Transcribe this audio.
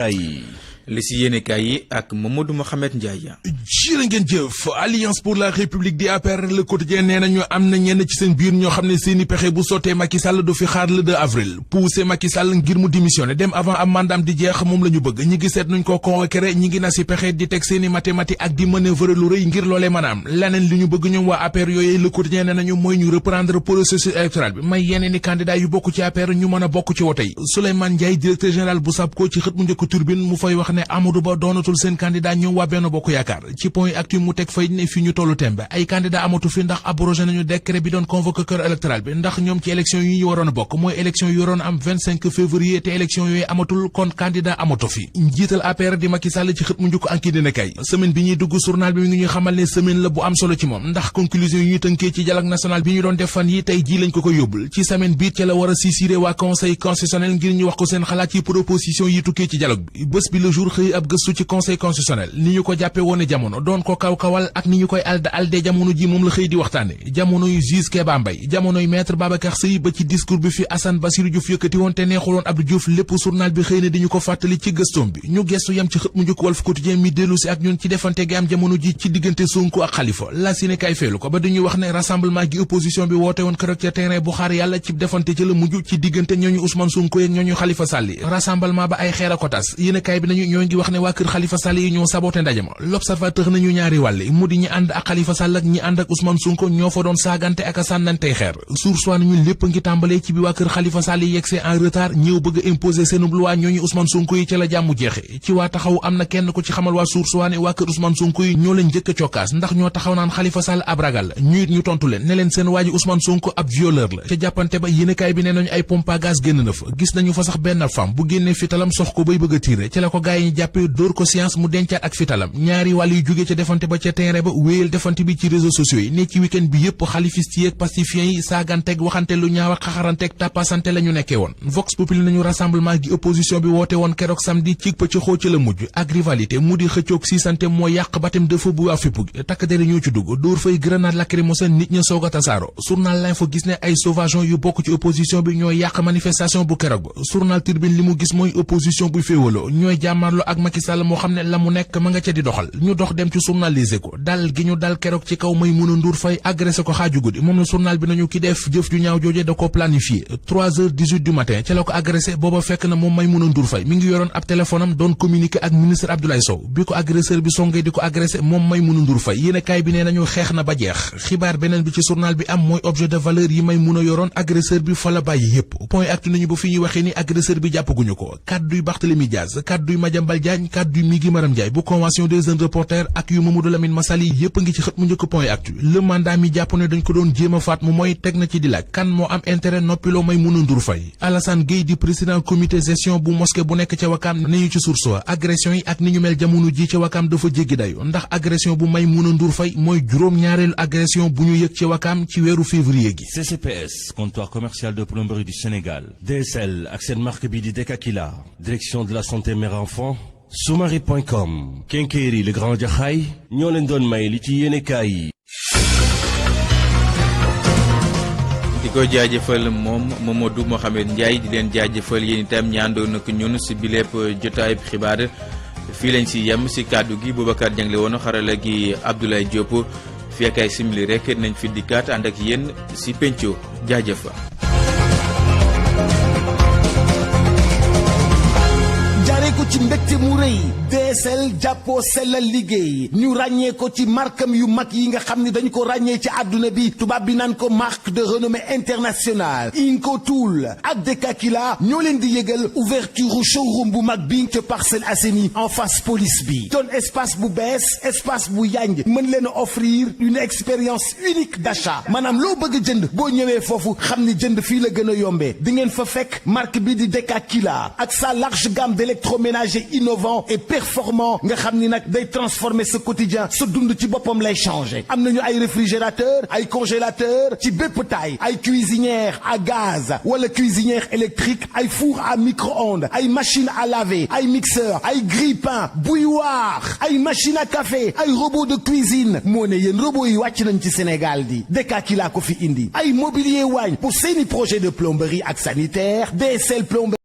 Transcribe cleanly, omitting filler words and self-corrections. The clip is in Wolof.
ay li si yéenekaay yi ak Mamadou Mohamed Ndiaye. jërë ngeen jëf Alliance pour la République di APR Le Quotidien nee nañu am na ñenn ci seen biir ñoo xam ne seeni pexe bu sottee Macky Sall du fi xaar le 2 avril poussé Macky Sall ngir mu démissionné dem avant am mandaam di jeex moom la ñu bëgg ñi ngi seet nuñ ko convoqué ñi ngi na si pexe di teg seeni mathématique ak di manœuvre lu rëy ngir loolee mën a am leneen li ñu bëgg ñoom waa APR yooyu Le Quotidien nee nañu mooy ñu reprendre processus électoral bi may yeneen i candidat yu bokk ci APR ñu mën a bokk ci wote yi Souleymane Ndiaye directeur général bu SAPCO ci xët mu njëkk Tribune mu fay wax ne Amadou Ba doonatul seen candidat ñoom waa Benno Bokk Yaakaar ci point actu mu teg fay ne fi ñu tollu tembe ay candidat amatu fi ndax abrogé nañu décret bi doon convoqué corps électoral bi ndax ñoom ci élection yi ñu waroon a bokk mooy élection yu waroon am 25 février te élection yooyu amatul kon candidat amatu fi njiital APR di Macky Sall ci xët mu njëkk Enquête dina kay semaine bi ñuy dugg journal bi mi ngi ñuy xamal ne semaine la bu am solo ci moom ndax conclusion yi ñuy tënkee ci dialogue national bi ñu doon def fan yi tey ji lañ ko yóbbul ci semaine biit ca la war a sisiré waa conseil constitutionnel ngir ñu wax ko seen xalaat ci proposition yi tukkee ci dialogue bi bés bi le jour xëy ab gëstu ci conseil constitutionnel ni ñu ko jàppe woone jamono doon ko kaw-kawal ak ni ñu koy alde jamono ji moom la xëy di waxtaane jamonoy juge Kéba Mbaye jamonoy maître Babacar Sèye ba ci discours bi fi Assane Bassirou Diouf yëkkati woon te neexuloon Abdou Diouf lépp journal bi xëy na di ñu ko fàttali ci gëstoom bi ñu gestu yam ci xët mu njëkk Walf Quotidien mi dellu si ak ñun ci defante gi am jamono ji ci diggante Sonko ak Khalifa la si ne kay feelu ko ba dañuy wax ne rassemblement gi opposition bi woote woon keroog ca terrain bu xaar yàlla ci defante ci la mujj ci diggante ñooñu Ousmane Sonko ak ñooñu Khalifa Sall rassemblement ba ay xeer a ko tas yéen kay bi nañu ñoo ngi wax ne waa kër Khalifa Sall yi ñoo saboté ndaje ma L'Observateur nañu ñaari wàll mu di ñi ànd ak Khalifa Sall ak ñi ànd ak Ousmane Sonko ñoo fa doon saagante ak a sànnantey xeer Source A nañu lépp ngi tàmbalee ci bi waa kër Khalifa Sall yi yegsee en retard ñëw bëgg a imposer seenub loi ñooñu Ousmane Sonko yi ca la jàmmu jeexe ci waa taxaw am na kenn ko ci xamal waa Source A ne waa kër Ousmane Sonko yi ñoo leen njëkk a cokkaas ndax ñoo taxaw naan Khalifa Sall ab ragal la ñu it ñu tontu leen ne leen seen waa ji Ousmane Sonko ab violeur la ca jàppante ba yéenekaay bi nee nañu ay pompe à gaz génn na fa gis nañu fa sax benn femme bu génnee fitalam sox ko bay bëgg a tiire ci la ko gaay yi jàppee dóor ko science mu dencaat ak fitalam ñaari wàll yu jógee ca defante ba ca terrain ba wéyal defante bi ci réseaux sociaux yi ne ci week-end bi yépp xalifiste yi ak pacifiens yi saaganteeg waxante lu ñaaw ak xaxaranteeg tapasante la ñu nekkee woon Vox Populi nañu rassemblement gi opposition bi woote woon keroog samedi ci pëccëxoo ci la mujj ak rivalité mu di xëccoog siisante moo yàq baptême de feu bu waa fippu gi takk dere ñoo ci dugg dóor fay grenade lacrymogène nit ña soog a tasaaro journal L'Info gis ne ay sauvageons yu bokk ci opposition bi ñooy yàq manifestation bu keroog ba journal Tribune li mu gis mooy opposition buy féewaloo ñooy jàmmarloo ak Macky Sall moo xam ne la mu nekk ma nga ca di doxal ñu dox dem ci journal Les Échos dal gi ñu dal keroog ci kaw Maïmouna Ndour Faye agressé ko xaaju guddi moom la journal bi nañu ki def jëf ju ñaaw jooje da ko planifié 3h18 du matin ca la ko agressé booba fekk na moom Maïmouna Ndour Faye mi ngi yoroon ab téléphone am doon communiqué ak ministre Abdoulaye Sow bi ko agresseur bi songee di ko agressé moom Maïmouna Ndour Faye yéenekaay bi nee nañu xeex na ba jeex xibaar beneen bi ci journal bi am mooy objet de valeur yi Maïmouna yoroon agresseur bi fa la bàyyi yépp point actu nañu ba fi ñuy waxee ni agresseur bi jàppaguñu ko kàdduy Barthélémy Diaz kàdduy Madiambal Diagne kàdduy Migui Maram Ndiaye bu convention des jeunes reporters ak yu Mamadou Lamine Massaly yépp ngi ci xët mu njëkk point actu le mandat mi jàpp ne dañ ko doon jéem a faat mu mooy teg na ci di laaj kan moo am intérêt noppiloo Maïmouna Ndour Faye Alassane Gueye di président comité gestion bu mosquée bu nekk ca Wakam nañu ci Source A agression yi ak ni ñu mel jamono ji ca Wakam dafa jéggi dayo ndax agression bu Maïmouna Ndour Faye mooy juróom-ñaareelu agression bu ñu yëg ca Wakam ci weeru février gi. CCPS comptoir commercial de plomberie du Sénégal DSL ak seen marque bi di Dekakila direction de la santé mère enfant Soumari.com Kenkeyri le Grand Jaxaay ñoo leen doon may li ci yéenekaay yi. di ko jaajëfal moom Mamadou Mohamed Ndiaye di leen jaajëfal yéen itam ñaandoon ak ñun si bilépp jotaay xibaar fii lañ si yem si kàddu gi Boubacar Dieng la woon xarala gi Abdoulaye Diop fii ak ay simili rek nañ fi dikkaat ànd ak yéen si penco jaajëf. ko ci mbégte mu rëy DSL jàppoo sellal liggéey ñu ràññee ko ci markam yu mag yi nga xam ne dañu ko ràññee ci àdduna bi tubaab bi naan ko marque de renommée internationale Incotool ak Dekakila ñoo leen di yëgal ouverture showroom bu mag bi ca Parcelles Assainies en face police bi doon espace bu bees espace bu yanj mën leen a offrir une expérience unique d'achat maanaam loo bëgg a jënd boo ñëwee foofu xam ni jënd fii la gën a yombee di ngeen fa fekk marque bi di Dekakila ak sa large gamme d'électroménager innovant et performant nga xam ni nag day transformer ce quotidien sa dund ci boppam lay changer am nañu ay réfrigérateur ay congélateur ci bépp taille ay cuisinière à gaz wala cuisinière électrique ay four à micro-ondes ay machine à laver ay mixeur ay grille-pain bouilloire ay machine à café ay robot de cuisine moo ne yéen robot yi wàcc nañ ci Sénégal di Dekakila ko fi indi ay mobilier waañ pour seeni projet de plomberie ak sanitaire DSL plomberie